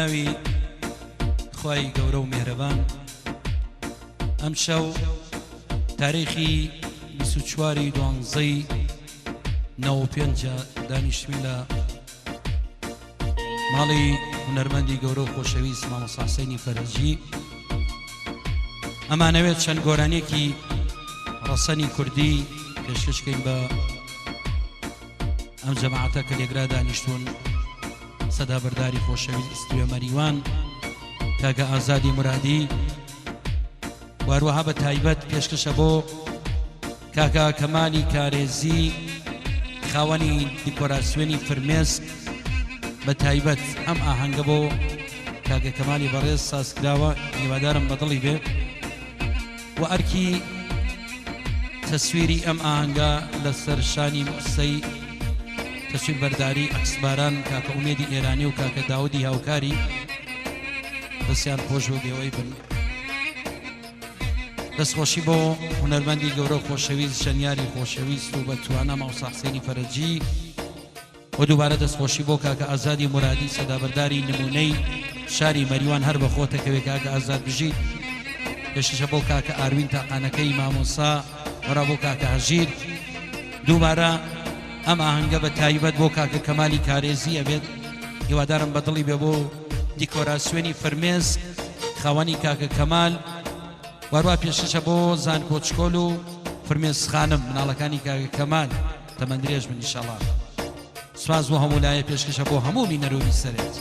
ناوی خوای گەورە و میهرەبان ئەمشەو تاریخی 24 ی دوانزەی 95 دانیشتوین لە ماڵی هونەرمەندی گەورە و خۆشەویست مامۆستا حسینی فەرەجی. ئەمانەوێت چەند گۆرانیەکی ڕەسەنی کوردی پێشکەشکەین بە ئەم جەماعەتە کە لێگرا دانیشتون. سەدا بەرداری خۆشەویست مەریوان کاکە ئازادی مرادی واروەها بە تایبەت پێشکەشە بۆ کاکە کەمالی کارێزی خاوەنی دیکۆراسیۆنی فرمێسک. بە تایبەت ئەم ئاهەنگە بۆ کاکە کەمالی بەڕێز سازکراوە، هیوادارم بەدڵی بێ و ئەرکی تەسویری ئەم ئاهەنگە لەسەر شانی موسەی تەسویر بەرداری عەکسباران کاکە ئومێدی ئێرانی و کاکە داودی هاوکاری دەستیان خۆش و بێوەی بن. دەستخۆشی بۆ هونەرمەندی گەورە و خۆشەویست ژەنیاری خۆشەویست و بە توانا مامۆستا حسێنی فەرەجی و دووبارە دەستخۆشی بۆ کاکە ئازادی مورادی سەدابەرداری نمونەی شاری مەریوان. هەر بە خۆتەکەوێ کاکە ئازاد، بژیت. پێشکەشە بۆ کاکە ئاروین تاقانەکەی مامۆسا وەرا بۆ کاکە هەژیر. دووبارە ئەم ئاهەنگە بە تایبەت بۆ کاکە کەمالی کارێزی ئەبێت، هیوادارم بە دڵی بێ، بۆ دیکۆراسیۆنی فرمێسک خاوەنی کاکە کەمال. واروا پێشکەشە بۆ زانکۆ چکۆل و فرمێس خانم مناڵەکانی کاکە کەمال، تەمەن درێژ بن ئیشەڵا. سپاس بۆ هەموو لایە، پێشکەشە بۆ هەموو بینەر و بیسەرێت.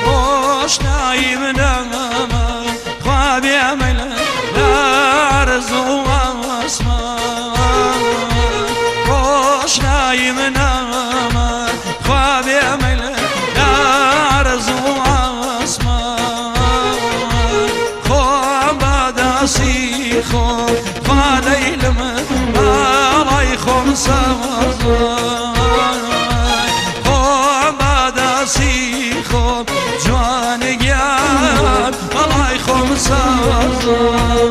ڕۆشنایی منە خوا بێ مەیلە لە عەرز و ئاسمان، ڕۆشنایی منە خوا بێ مەیلە لە عەرز و ئاسمان، خۆم بەدەستی خۆم خوا لەیلم باڵای خۆم سازان، خۆم بەدەستی خۆم جوان گیان بەڵای خۆم سازان.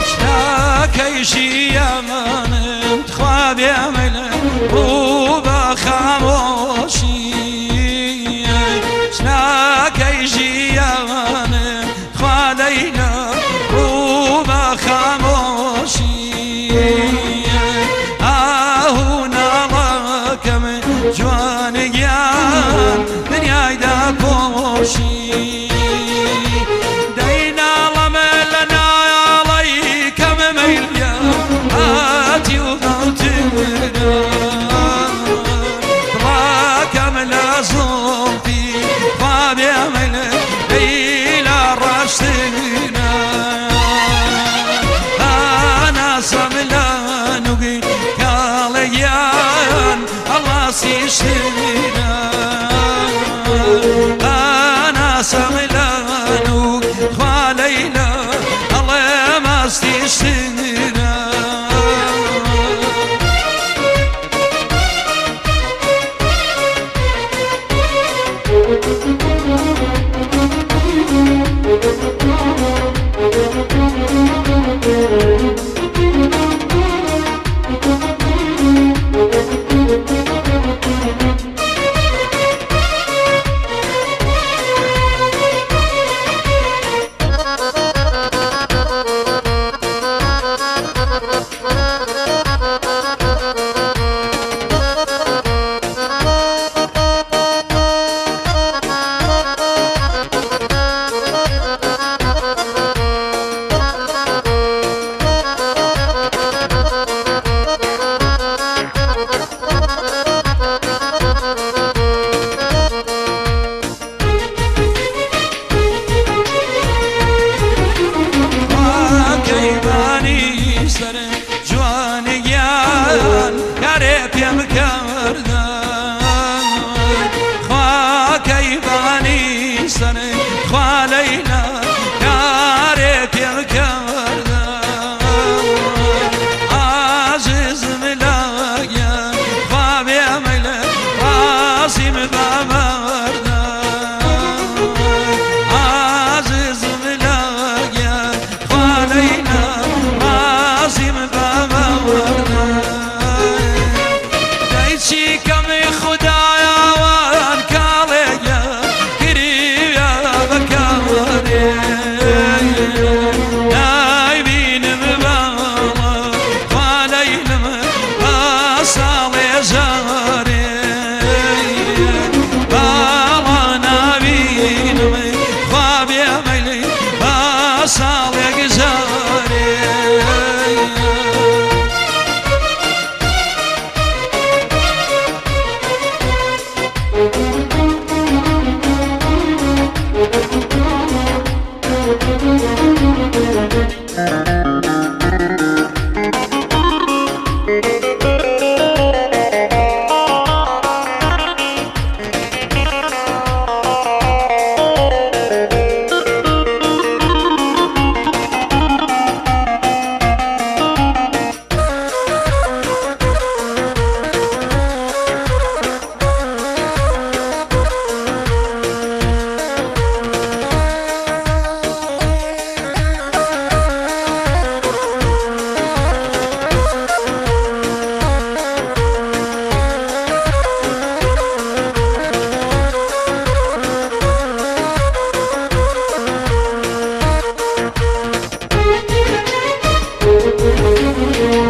شناکەی ژیانم خوا بێ مەیلە ڕوو بە خامۆشی، شناکەی ژیانم خوا لەیلە ڕوو بە خامۆشی، ئاهو ناڵەکەم جوان گیان دنیای داپۆشی، دەیناڵەمە لە ناڵەی کەم مەیلیا هاتی و غەوترە بڵاکەم لە زۆڵفی خوا بێ مەیلە لەیلا ڕەشترە، ئاناسەم لە نوگی کاڵێگیان ئەڵاسیشترە، ئاناسەم لە نوگ خوا لەیلا ئەڵێ مەسیشترە. دەستیشترە. کەیبانی سەر جوانی گیان کارێ پێم کردە، خوا کەیبانی سەر خوا لەیلا کارێ پێم کردە، عاجزم لەگیان خوا بێمەیلە ڕازیم بە مەردە، عاجزم لەگیان خوا لەیلا ڕازیم بە مەردە. دایچی کەمی خدایاوان کاڵێگە کریە بەکارێ، نایبینم باڵا خوا لەیلم با ساڵێ ژارێ، باڵا نابینم خوا بێمەیلی با ساڵێک ژارێ.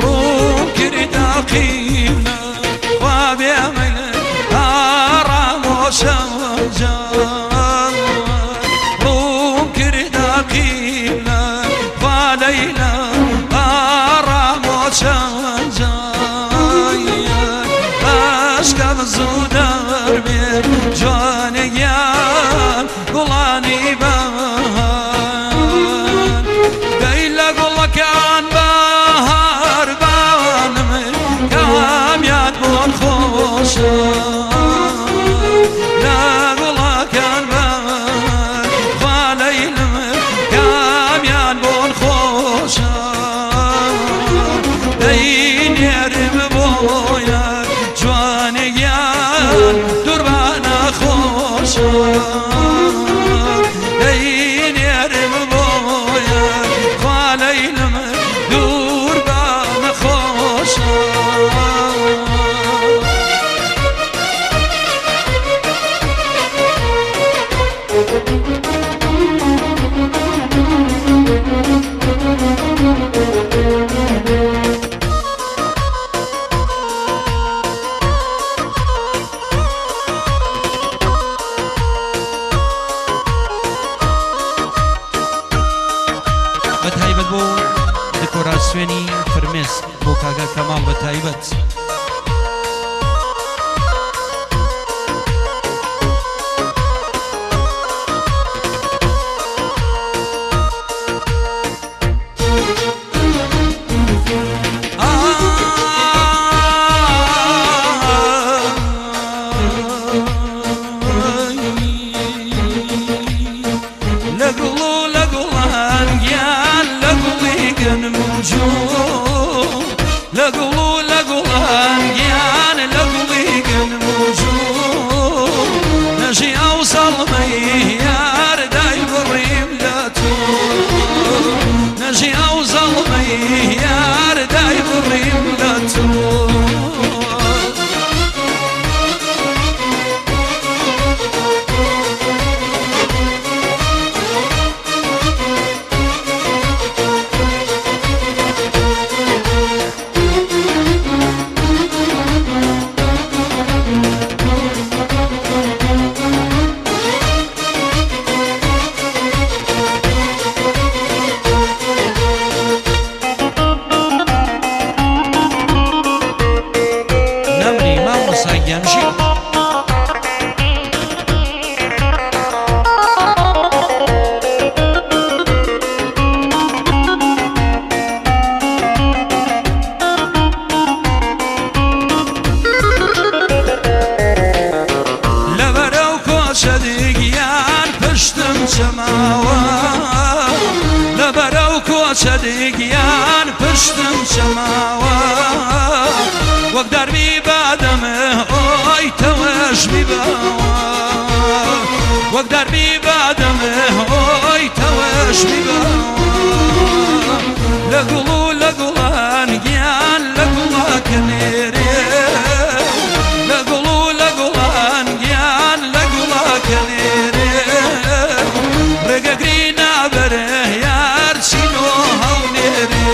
ڕووم کردە قیبلە خوا بێمەیلە ئارامۆشە جان، ڕووم کردە قیبلە خوا لەیلا ئارامۆشە جان، بەشکەم زوو دەربێ جوانێ گیان گوڵانی بەهار، دەی لە گوڵەکان بەهار بانم کامیان بۆن خۆشە، لە گوڵەکان بەهار خوا لەیلم کامیان بۆن خۆشە، دەی نێرم بۆیە جوانێ گیان دووربانە خۆشە، دەی نێرم بۆیە خوا لەیلم دووربانە خۆشە. بە تایبەت بۆ دیکۆراسیۆنی فرمێسک بۆ کاکە کەماڵ بە تایبەت. لە گوڵ و لە گوڵان گیان لە گوڵی گەن لە گوڵ و لە گوڵان گیان لە گوڵی گەنم و جوو نەژی ئەو زەڵمەی یار دای بڕیم لە تۆ نەژی ئەو زەڵمەی یار دای بڕیم لە تۆ. نەمری مامۆستا گیان ژیر. لەبەرەو کۆچەت گیان پشتم چەماوە لەبەرەو کۆچەت گیان پشتم چەماوە وەک دەرمی بادەم ئۆی تەوەش بیباوە وەک دەرمی بادەم ئۆی تەوەش بیباوە لە گوڵ و لە گوڵان گیان لە گوڵاکە نێرێ لە گوڵ و لە گوڵان گیان لە گوڵاکە نێرێ ڕێگەگری نابەرێ یار چینۆ هەڵنێرێ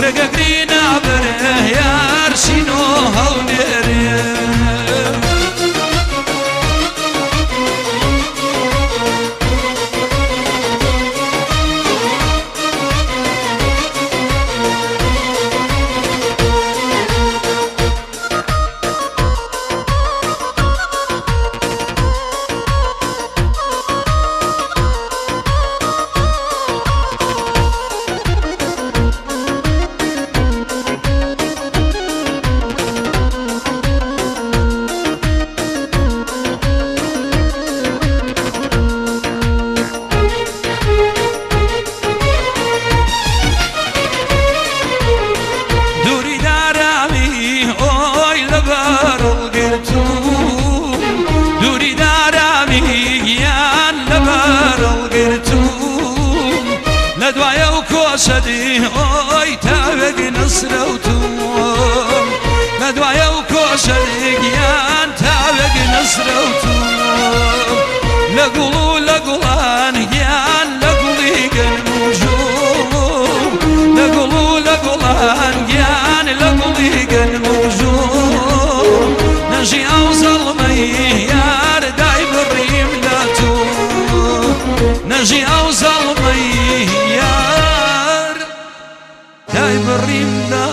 ڕێگەگری نابەرێ یار چینۆ هەڵنێرێ. دووری داراوی ئۆی لەبەرڵ گرتوو دووری داراوی گیان لەبەرڵ گرتوو لە دوایە و کۆچەدی ئۆی تاوێک نسرەوتوو لە دوایە و کۆچەدی گیان تاوێک نسرەوتوو لە گوڵ و لە گوڵان گیان لە گوڵی گەنم و جوو لە گوڵ و لە گوڵان گیان لە گوڵی گەنم و جوو نەژی ئەو زەڵمەی یار دای بڕیم لە تۆ نەژی ئەو زەڵمەی یار دای بڕیم لە